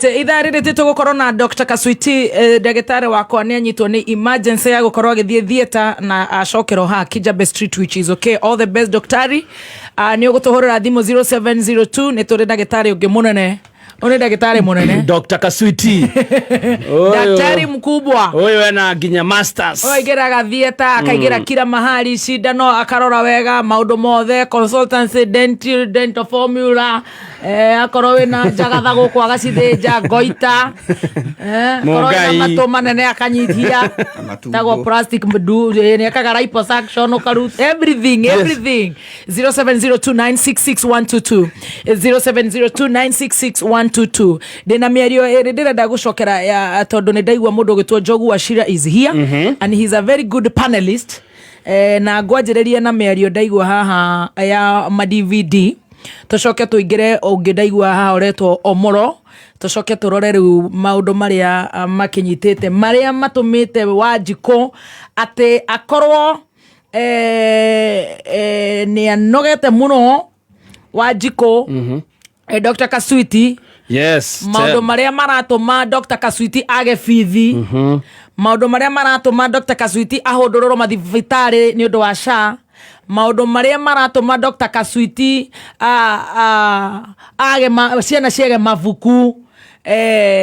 Right, ithaa rĩrĩ tũgũkorwo na Dr. Kaswiti. Ndagĩtarĩ wakwa nĩ anyitwo nĩ emergency ya gũkorwo agĩthiĩ theatre na acokerwo haha Kijabe Street, which is okay. All the best, daktari. Nĩ ũgũtũhũrĩra thimũ 0702. Nĩ tũrĩ ndagĩtarĩ ũngĩ mũnene. Ũyũ nĩ ndagĩtarĩ mũnene. Dr. Kaswiti. Daktari mkubwa. Ũyũ ena nginya masters. Ũyũ aingĩraga theatre, akaingĩra kila mahali, cindano akarora wega maũndũ mothe, consultancy, dental formula, akorwo wĩna njagatha gũkũ agacithĩnja, ngoita, akorwo wĩna Mũngai. matũ manene akanyihia. Matumbo. Tagwo plastic mdu, nĩ ekaga liposuction, ũkaruta everything, everything. 0702966122, 0702966122. Ndĩna mĩario ĩrĩ ndĩrenda gũcokera ya tondũ nĩ ndaigua mũndũ ũgĩtwo Njogu Wachira is here and he's a very good panelist. Na ngwanjĩrĩria na mĩario ndaigua haha ya ma DVD, tũcoke tũingĩre ũngĩ ndaigua haha ũretwo Omoro, tũcoke tũrore rĩu maũndũ marĩa makĩnyitĩte, marĩa matũmĩte Wanjikũ atĩ akorwo nĩ anogete mũno Wanjikũ. Dr. Kaswiti. Yes. Maũndũ marĩa maratũma Dr. Kaswiti age bithi, maũndũ marĩa maratũma Dr. Kaswiti ahũndũrũrwo mathibitarĩ nĩ ũndũ wa SHA, maũndũ marĩa maratũma Dr. Kaswiti age ciana ciage mabuku,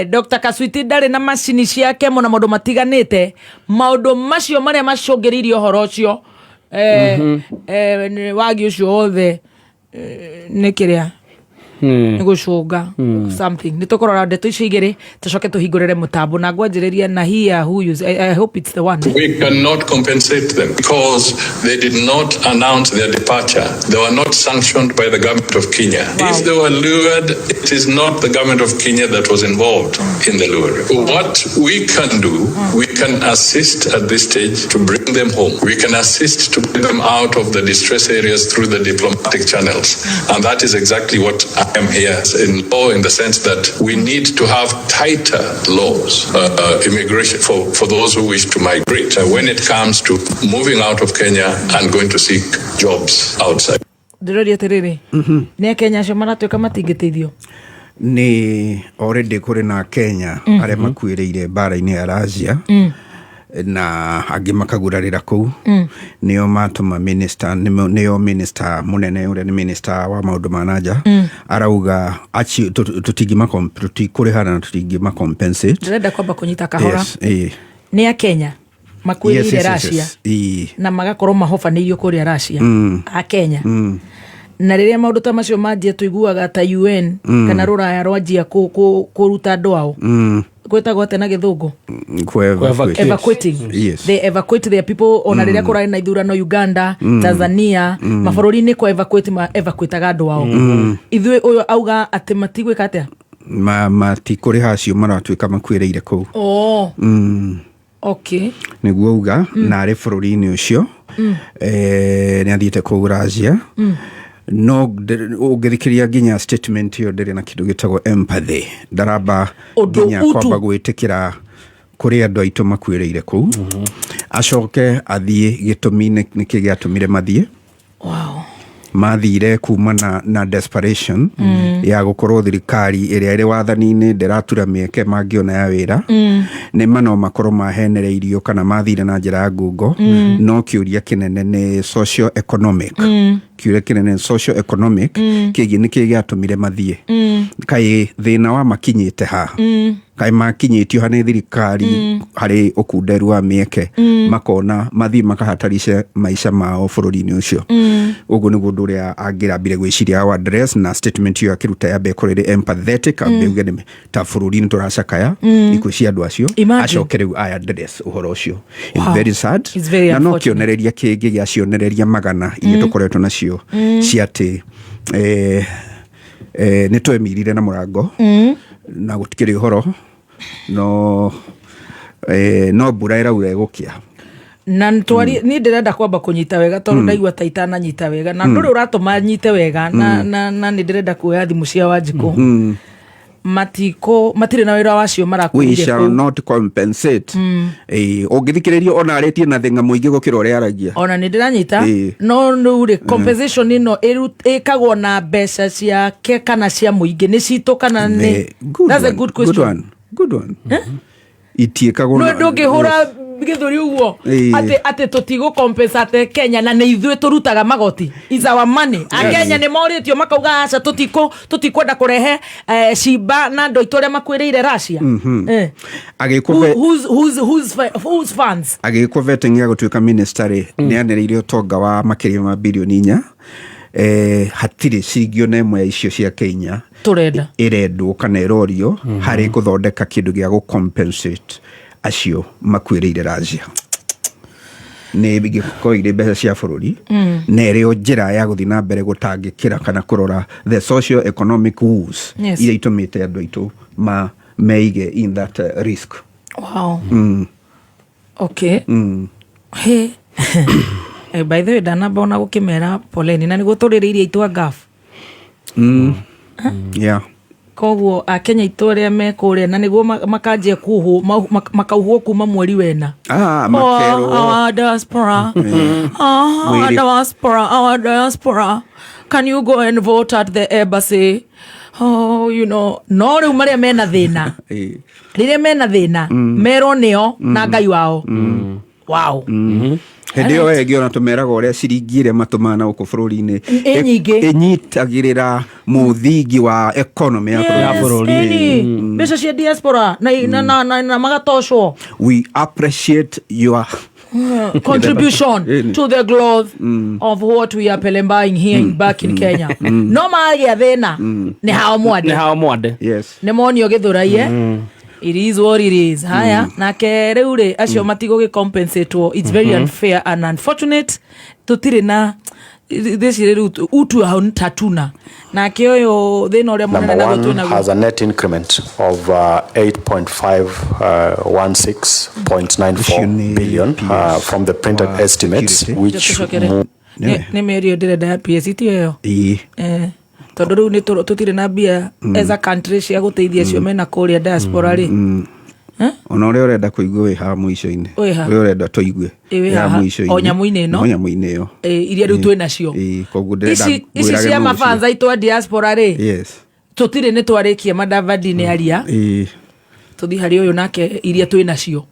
Dr. Kaswiti ndarĩ na macini ciake na maũndũ matiganĩte, maũndũ macio marĩa macũngĩrĩirie ũhoro ũcio, wagi ũcio wothe, nĩ kĩrĩa nĩ gũcũnga something. Nĩ tũkũrora ndeto icio igĩrĩ, tũcoke tũhingũrĩre mũtambo na ngwanjĩrĩria na here who use, I hope it's the one. We cannot compensate them because they did not announce their departure. They were not sanctioned by the government of Kenya. If they were lured, it is not the government of Kenya that was involved in the lure. What we can do, we can assist at this stage to bring them home. We can assist to bring them out of the distress areas through the diplomatic channels. And that is exactly what I am here in law, in the sense that we need to have tighter laws, immigration for those who wish to migrate when it comes to moving out of Kenya and going to seek jobs outside. Ndĩroria atĩrĩrĩ, nĩ Akenya acio maratuĩka matingĩteithio? Nĩ already kũrĩ na Kenya arĩa makuĩrĩire mbara-inĩ ya Russia na angĩ makagurarĩra kũu. Nĩo matũma minister, nĩo minister mũnene ũrĩa nĩ minister wa maũndũ ma nanja arauga acio tũtikũrĩhana na tũtingĩma compensate. Ndĩrenda kwamba kũnyita kahora. Yes, ĩĩ. Nĩ Akenya makuĩrĩire Russia na magakorwo mahobanĩirio kũrĩa Russia, a Kenya, na rĩrĩa maũndũ ta macio manjia, tũiguaga ta UN kana rũraya rwanjia kũruta andũ ao. Gwĩtagwo atĩa na Gĩthũngũ? Ku-evacuate. Evacuating. They evacuate their people. Ona rĩrĩa kũrarĩ na ithurano Uganda, Tanzania, mabũrũri-inĩ kwa evacuate, ma evacuataga andũ ao. Ithuĩ ũyũ auga atĩ matigwĩka atĩa? Matikũrĩha acio maratuĩka makuĩrĩire kũu. Oh. Okay. Nĩguo auga, na arĩ bũrũri-inĩ ũcio, nĩ athiĩte kũu Russia, no ũngĩthikĩrĩria nginya statement ĩyo, ndĩrĩ na kĩndũ gĩtagwo empathy. Ndaramba Ũndũ nginya utu. kwamba gwĩtĩkĩra kũrĩ andũ aitũ makuĩrĩire kũu, acoke athiĩ gĩtũmi nĩkĩ gĩatũmire mathiĩ. Mathire kuma na desperation ya gũkorwo thirikari ĩrĩa ĩrĩ wathani-inĩ ndĩratura mĩeke mangĩona ya wĩra. Nĩ ma no makorwo mahenereirio kana mathire na njĩra ya ngungo, no kĩũria kĩnene nĩ socio economic. Kĩũria kĩnene nĩ socio economic kĩgiĩ nĩkĩ gĩatũmire mathiĩ. Kaĩ thĩna wa makinyĩte ha? Kaĩ makinyĩtio ha nĩ thirikari harĩ ũkunderu wa mĩeke, makona mathiĩ makahatarisha maica mao bũrũri-inĩ ũcio? Ũguo nĩguo ũndũ ũrĩa angĩrambire gwĩciria wa address na statement ĩyo akĩruta yambe ĩkorwo ĩrĩ empathetic, ambe uge nĩ ta bũrũri nĩ tũracakaya ikuũ cia andũ acio. Imagine. Acoke rĩu aya address ũhoro ũcio. It's very sad. It's very Na no unfortunate. kĩonereria kĩngĩ gĩa cionereria magana iria tũkoretwo nacio cia atĩ nĩ twemirire na mũrango na gũtikĩrĩ ũhoro, no mbura ĩraura ĩgũkĩa. Na twari niĩ ndĩrenda kwamba kũnyita wega tondũ ndaigua ta itananyita wega, na ndũrĩ ũratũma nyite wega, na nĩ ndĩrenda kuoya thimũ cia Wanjikũ. Matikå matirä na wä ra wacio We marakuire shall kũu. not compensate. Ũngĩthikĩrĩria ona arĩtie na thĩng'a mũingĩ gũkĩra ũrĩa aragia. Ona nä ndä ranyita. No rä u rä compensation ä no ĩkagwo na mbeca ciake kana cia mũingĩ, nĩ citũ kana nĩ? Good That's a one, good good question. one, good one. Itiĩkagwo No ndå hå ra gä thå ri å guo atä tå tigå compensate Kenya na nä ithuä tå rutaga magoti, is our money. Akenya nä morä tio makauga aca, tå tikwenda kå rehe cimba na andå aitå arä a makuä rä ire Russia. Agĩkwo Whose funds? Agĩkwo vetting ya gũtuĩka minister rĩ, nĩ anĩrĩire ũtonga wa makĩria ma 4 birioni, hatirĩ ciringi ona ĩmwe ya icio cia Kenya Tũrenda. ĩrendwo kana ĩrorio harĩ gũthondeka kĩndũ gĩa gũ-compensate acio makuĩrĩire Russia. Nĩ ingĩkorwo irĩ mbeca cia bũrũri na ĩrĩ o njĩra ya gũthiĩ na mbere gũtangĩkĩra kana kũrora the socio economic woes iria itũmĩte andũ aitũ ma meige in that risk. Wow. Okay. He. By the way, ndanamba ona gũkĩmera poleni na nĩguo tũrĩrĩirie itua ngaf. Koguo akenya aitũ arĩa me kũrĩa na nĩguo makanjia kuhwo makauhwo kuma mweri wena. Ah, makerwo. Oh, our diaspora. Oh, our diaspora, our diaspora. Can you go and vote at the embassy? Oh, no rĩu marĩa mena thĩna, rĩrĩa mena thĩna merwo nĩo na Ngai wao. Wow. Hĩndĩ ĩyo ĩngĩ ona tũmeraga ũrĩa ciringi ĩrĩa matũmaga na gũkũ bũrũri-inĩ Ĩ nyingĩ. Ĩnyitagĩrĩra mũthingi wa economy ya bũrũri. Ya bũrũri. Ĩni mbeca cia diaspora na magatocwo. We appreciate your Contribution Ĩni. to the growth of what we are pelembaing here in back in Kenya, no magĩa thĩna nĩ hao mwande. Nĩ hao mwande. Nĩ monio gĩthũraiye. It is what it is. Haya, nake rĩu rĩ, acio matigũgĩ compensatwo. It's very unfair and unfortunate. Tũtirĩ na thĩcirĩ rĩu utu tatuna nake ũyũ thĩna ũrĩa mũnene Number naguo one twĩnaguo. has a net increment of 8.516.94 Ũcio nĩ billion PS from the printed wa estimates, security. which Tũcokere. Nĩ mĩario ndĩrenda ya PS ti ĩyo. Tondũ rĩu nĩ tũtirĩ na mbia as a country cia gũteithia acio mena kũrĩa diaspora rĩ. Ona ũrĩa ũrenda kũigua wĩ haha mũico-inĩ. Wĩ ha? Ũrĩa ũrenda tũigue. Ĩ, wĩ Wĩ haha haha. mũico-inĩ. O nyamũ-inĩ ĩno? O nyamũ-inĩ ĩyo. Iria rĩu twĩ nacio. Koguo ndĩrenda Ici ngwĩrage cia nũ ũcio. mabanza aitũ a diaspora rĩ, tũtirĩ, nĩ twarĩkia Madavadi nĩ aria. Tũthiĩ harĩ ũyũ nake, iria twĩ nacio.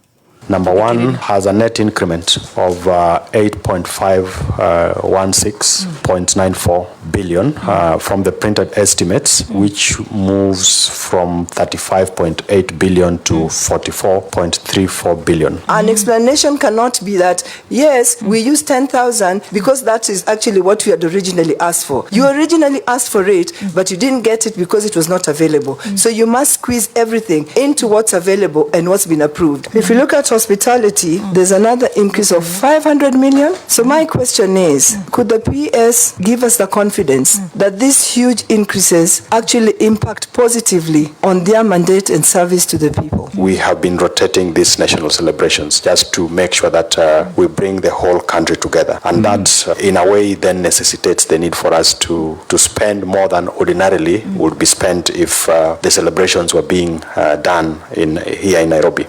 Number one has a net increment of 8.516.94 billion from the printed estimates, which moves from 35.8 billion to 44.34 billion. An explanation cannot be that, yes, we use 10,000 because that is actually what we had originally asked for. You originally asked for it, but you didn't get it because it was not available. So you must squeeze everything into what's available and what's been approved. If you look at hospitality, there's another increase of 500 million. So my question is, could the PS give us the confidence that these huge increases actually impact positively on their mandate and service to the people? We have been rotating these national celebrations just to make sure that we bring the whole country together. And that, in a way, then necessitates the need for us to spend more than ordinarily would be spent if the celebrations were being done here in Nairobi.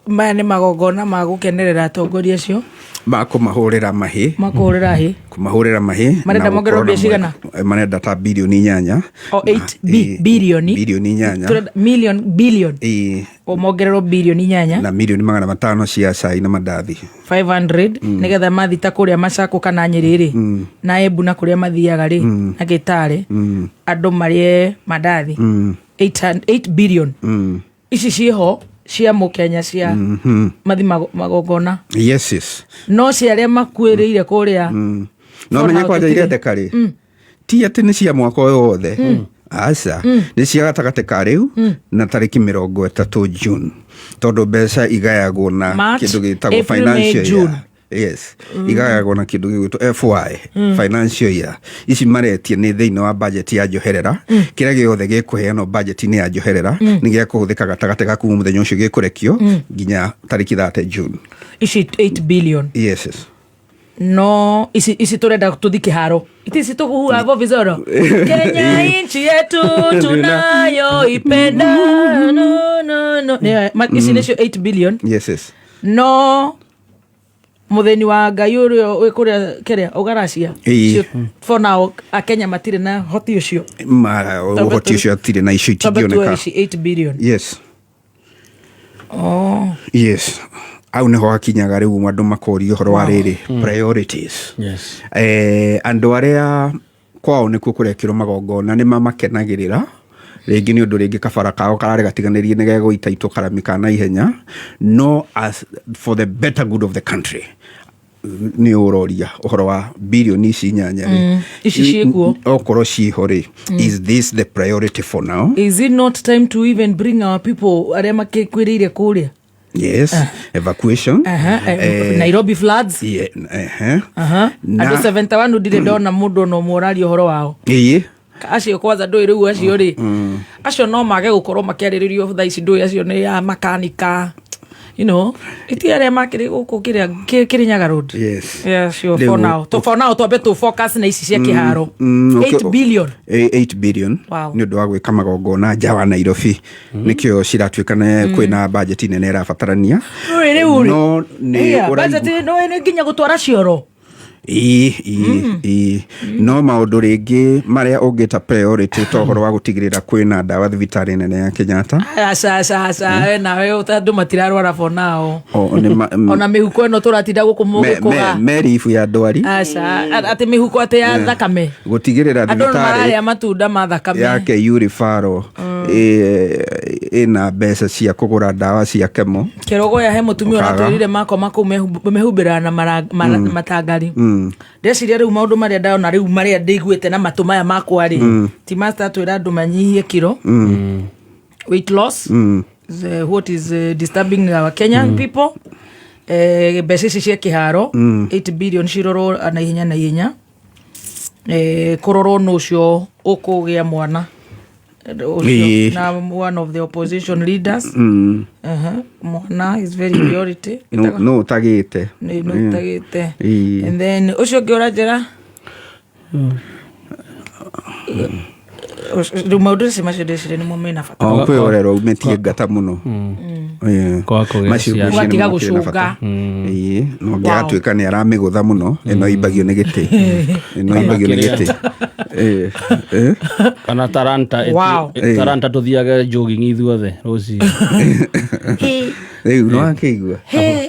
Maya nĩ magongona ma gũkenerera atongoria acio. Ma kũmahũrĩra mahĩ. Makũhũrĩra hĩ. Kũmahũrĩra mahĩ. Marenda na mongererwo gũkorwo na mbia cigana? Marenda ta 8 birioni. O 8 birioni. 8 birioni. Tũrenda million billion. O mongererwo 8 birioni. Na 500 milioni cia cai na mandathi. 500 nĩgetha mathi ta kũrĩa Macakũ kana Nyĩrĩ rĩ, na Embu na kũrĩa mathiaga rĩ, na Gĩtare, andũ marĩe mandathi. 8 billion ici ciĩho cia mũkenya cia mathi magongona. Yes. No cia arĩa makuĩrĩire kũrĩa No For menye now kwanja tũtirĩ. irendeka rĩ, ti atĩ nĩ cia mwaka ũyũ wothe, aca, nĩ cia gatagatĩ ka rĩu na tarĩki 30 June, tondũ mbeca igayagwo na March, kĩndũ gĩtagwo April, May, financial June. year. Yes, igayagwo na kĩndũ gĩgwĩtwo FY, financial year. Ici maretie nĩ thĩinĩ wa budget ya njoherera. Kĩrĩa gĩothe gĩkũheanwo budget-inĩ ya njoherera nĩ gĩa kũhũthĩka gatagatĩ ga kuma mũthenya ũcio gĩkũrekio nginya tarĩki 30 June. Ici 8 billion. Yes. No ici ici turenda tuthi kiharo itici tuguhura vovizoro Kenya inchi yetu tunayo ipenda no no no Nĩ- ici nicio 8 billion. Yes. No mutheni wa Ngai uria wi kuria kiria ugaracia. For now akenya matirĩ na hoti ucio. Ũhoti ũcio atirĩ na icio Twambe tuoe itingĩoneka. ici 8 billion. Yes. Oh. Yes, au nĩho hakinyaga rĩu andũ makoria ũhoro wa rĩrĩ, priorities. Andũ arĩa kwao nĩkuo kũrekĩrwo magongona nĩ mamakenagĩrĩra rĩngĩ nĩ ũndũ rĩngĩ kabara kao kararĩ gatiganĩrie nĩ gegũita itũ karami ka naihenya, no as for the better good of the country nĩ ũroria ũhoro wa bilioni ici 8 rĩ. Ici ciĩkuo. Okorwo ciĩho rĩ, is this the priority for now? Is it not time to even bring our people arĩa makwĩrĩire kũrĩa? Yes, evacuation. Aha, Nairobi floods. Yeah, ehe. Andũ 71 ndirĩ ndona mũndũ ona ũmwe ũraria ũhoro wao. Acio kwanza ndũĩ rĩu acio rĩ, acio no mage gũkorwo makĩarĩrĩrio thaa ici, ndũĩ acio nĩ ya makanika, iti arĩa makĩrĩ gũkũ kĩrĩa Kĩrĩnyaga Road. Yeah, sure, for now. For now twambe tũ focus na ici cia kĩharo. 8 billion. 8 billion. Nĩ ũndũ wa gwĩka magongona nja wa Nairobi, nĩkĩo ciratuĩka kwĩna budget nene ĩrabatarania. Rĩu rĩu rĩ. No nĩ Yeah, budget no nĩ nginya gũtwara cioro. Ĩĩ, no maũndũ rĩngĩ marĩa ũngĩta priority ta ũhoro wa gũtigĩrĩra kwĩna ndawa thibitarĩ nene ya Kenyatta. Aca aca aca, we nawe andũ matirarwara for now. O, nĩ Ona mĩhuko ĩno tũratinda gũkũ mũgĩkũga. Meribu ya ndwari. Aca, atĩ mĩhuko atĩ ya thakame. Gũtigĩrĩra Andũ thibitarĩ mararĩa matunda ma thakame. ya KU referral ĩna mbeca cia kũgũra ndawa cia kemo. Kĩrogoya he mũtumia Ũkaga. ũratwĩrire makoma kũu mehumbĩraga na matangari. Ndeciria rĩu maũndũ marĩa ndona rĩu marĩa ndĩiguĩte na matũ maya makwa rĩ, ti master atwĩra andũ manyihie kiro, weight loss is, what is disturbing our Kenyan people. Mbeca ici cia kĩharo 8 billion cirorwo na ihenya na ihenya, kũrorwo nũ ũcio ũkũgĩa mwana ũcio na one of the opposition leaders. Mwana is very priority. No ũtagĩte. Nĩ nũ ũtagĩte. And then ũcio ũngĩ ũranjĩra rĩu maũndũ acio macio ndĩciria nĩmo mena bata. O kwĩ ũrerwo umĩtie ngata mũno. Yeah. Kwaga kũgĩa Macio ciana. ngwĩciria Ũgatiga nĩmo makĩrĩ na gũcũnga. bata. Ĩĩ, no ũngĩgatuĩka nĩ aramĩgũtha mũno ĩno imbagio nĩ gĩtĩ, ĩno imbagio nĩ gĩtĩ. Ĩĩ, ĩĩ. Kana taranta taranta tuthiage jogging ithuothe rũciũ. Rĩu no akĩigua.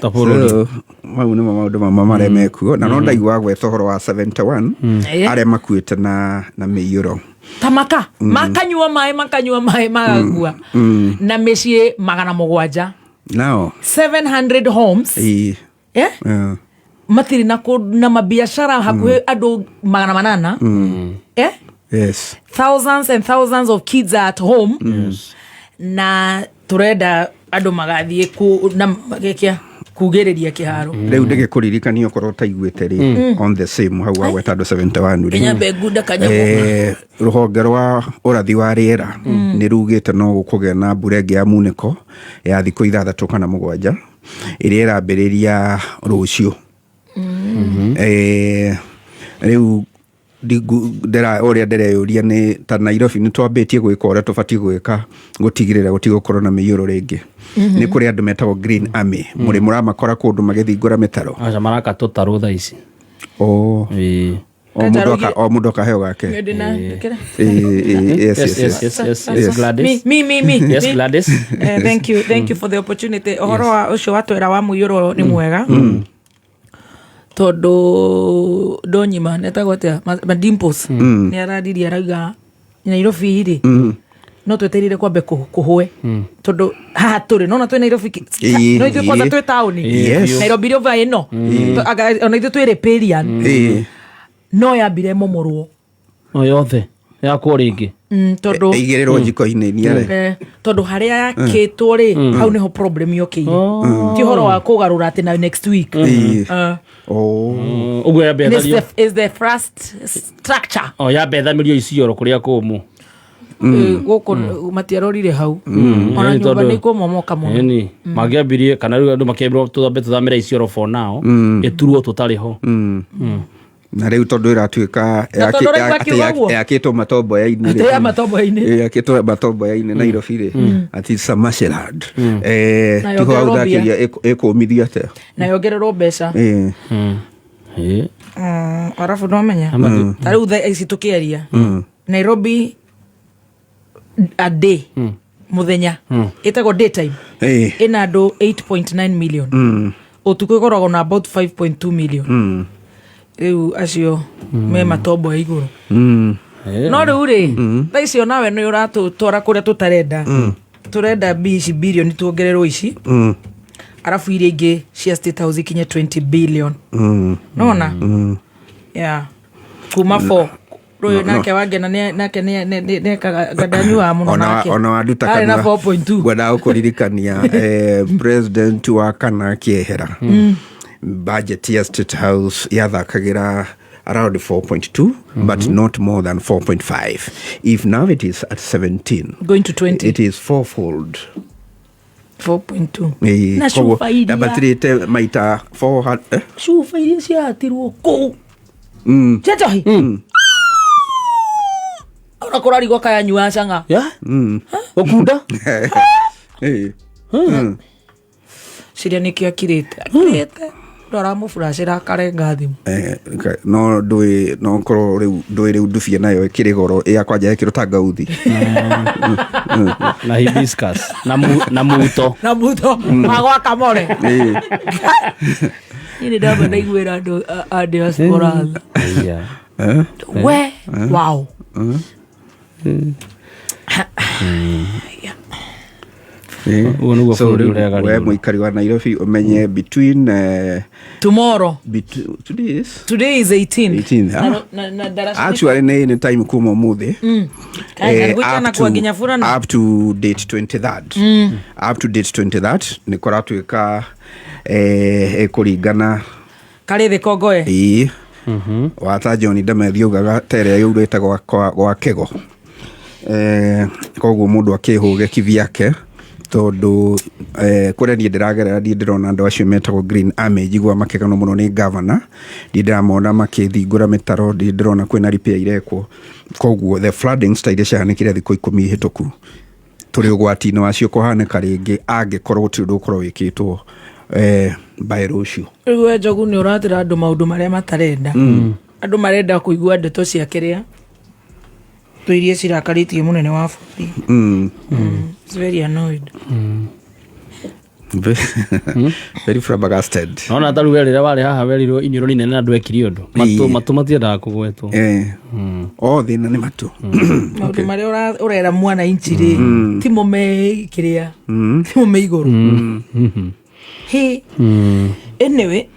Ta bũrũri. So, mau nĩmo maũndũ mamwe marĩa mekuo na no ndaigua gwetha ũhoro wa 71 arĩa makuĩte na mĩiyũro. Ta maka makanyua maĩ, makanyua maĩ magakua, na mĩciĩ 700. Nao 700 homes. Eh? Matirĩ na na mabiacara hakuhĩ andũ 800, eh? Yes. Thousands and thousands of kids are at home. Na turenda andũ magathiĩ ku na gĩkĩa kugĩrĩria kĩharo. Rĩu ndĩgĩkũririkania okorwo ũtaiguĩte rĩ, on the same hau wagweta andũ 71 rĩ. Kenya ngunda kanyamũ. Rũhonge rwa ũrathi wa rĩera nĩ rugĩte no gũkũgĩa na mbura ĩngĩ ya munĩko ya thikũ 6 kana 7 ĩrĩa ĩrambĩrĩria rũciũ. Rĩu ũrĩa ndĩreyũria nĩ ta Nairobi nĩ twambĩtie gwĩka ũrĩa tũbatiĩ gwĩka gũtigĩrĩra gũtigũkorwo na mĩiyũro rĩngĩ? Nĩ kũrĩ andũ metagwo Green Army, mũrĩ mũramakora kũndũ magĩthingũra mĩtaro? Aca, maraka tũtarũ thaa ici. O Ĩĩ. o mũndũ o mũndũ akaheo gake. Ndĩna- kĩra? Ĩĩ, yes. Yes, Gladys. Me, me, me, Yes, me. Gladys. Thank you, thank you for the opportunity. Ũhoro wa ũcio watwĩra wa mũiyũro nĩ mwega tondũ ndonyima netagwo atĩa, Madimples nĩ araririe arauga Nairobi rĩ no twetereire kwambe kũhũe tondũ haha tũrĩ nona twĩ Nairobi no ithuĩ kwanza twĩ taũni. Nairobi river ĩno ona ithuĩ twĩ riparian no yambire momorwo. O yothe yakwo rĩngĩ. Tondũ Ĩigĩrĩrwo njiko-inĩ niare. Tondũ harĩa yakĩtwo rĩ, hau nĩho problem yokĩire, ti ũhoro wa kũgarũra atĩ na next week. Oh. Ũguo yambe Is ĩthario the, is the first structure. O yambe ĩthamĩrio Isiolo kũrĩa kũmũ. Gũkũ matiarorire hau ona Ĩni, nyũmba tondũ- nĩ ikũmomoka mũno. Ĩni, mangĩambirie kana rĩu andũ makĩambirwo tũthambe tũthamĩre Isiolo for now, ĩturwo tũtarĩ ho. Na rĩu tondũ ĩratuĩka Na tondũ ũraigua akiuga ũguo? yakĩtwo matomboya-inĩ rĩ. Atĩ ya matomboya-inĩ. Ĩ, yakĩtwo matomboya-inĩ Nairobi rĩ, atĩ it's a marshland. Na Tiho yongererwo mbia. authakiria ĩkũmithio atĩa? Na yongererwo mbeca. Ĩ. Arabu nomenya ta rĩu thaa ici tũkĩaria Nairobi a day, mũthenya ĩtagwo daytime, ĩna andũ 8.9 million, ũtukũ ĩkoragwo na about 5.2 million. Rĩu acio me matombo ya igũrũ. No rĩu rĩ, thaa icio nawe nĩ ũratũtwara kũrĩa tũtarenda. Tũrenda mbia ici bilioni tuongererwo ici, arabu iria ingĩ cia State House ikinye 20 billion. Nona yeah kuma 4 rũyũ nake wangena nake nekaga ngandanyuaga mũno. Ona Nake ona wanduta arĩ na kanua. 4.2. Ngwendaga gũkũririkania president wa kana akĩehera, budget ya State House yathakagĩra around 4.2, but not more than 4.5. If now it is at 17 going to 20, it is fourfold. 4.2. Ĩĩ, Na koguo cuba iria yambatĩrĩte maita 400. Cuba iria ciatirwo kũu cia njohi, ona kũrarigwo kayanyua canga. Ya? Gũkunda? Ciria nĩkĩo akirĩte ndå aramũburacĩra akarenga thimũ. No ndũĩ no korwo rĩu ndũĩ rĩu ndubia nayo ĩkĩrĩ goro ya kwanja ĩkĩrwo tangauthi. Na hibiscus. Na muto. Na mutho wa gwaka more. Niĩ nĩ ndamba ndaiguĩra andũ a diaspora tha. Yeah. We wow. Ũguo nĩguo So bũrũri rĩu ũregariũra. we mũikari wa Nairobi ũmenye between Tomorrow. Today is Today is 18. 18, ah. Na ndaraca Actually nĩ time kuma ũmũthĩ. Kaĩ, na gwĩkana kwa nginya burana. Up to date 23rd, up to date 23rd nĩ kũratuĩka ĩkũringana. Karĩ thĩ kongoe. Ĩĩ, wata John Ndamathi augaga ta ĩrĩa yurĩte gwa kĩgo. Koguo mũndũ akĩhũge kivyake tondũ kũrĩa niĩ ndĩragerera niĩ ndĩrona andũ acio metagwo Green Army njiguaga makĩganwo mũno nĩ gavana, ndirĩ ndĩramona makĩthingũra mĩtaro, ndirĩ ndĩrona kwĩna repair irekwo. Koguo the floodings ta iria ciahanĩkire thikũ 10 hĩtũku, tũrĩ ũgwati-inĩ wacio kũhanĩka rĩngĩ angĩkorwo gũtirĩ ũndũ ũkorwo wĩkĩtwo by rũciũ. Rĩu we Njogu nĩ ũratĩra andũ maũndũ marĩa matarenda. Andũ marenda kũigua ndeto cia kĩrĩa tũ iria cirakarĩtie mũnene wa bũrũri. It's very annoyed. Very flabbergasted. Nona ta rĩu we rĩrĩa warĩ haha werirwo iniũrũ nĩ inene na ndwekire ũndũ. Matũ matũ matiendaga kũgwetwo. O thĩna nĩ matũ. Maũndũ marĩa ũrera mwananchi rĩ, timo me kĩrĩa, timo me igũrũ. He anyway.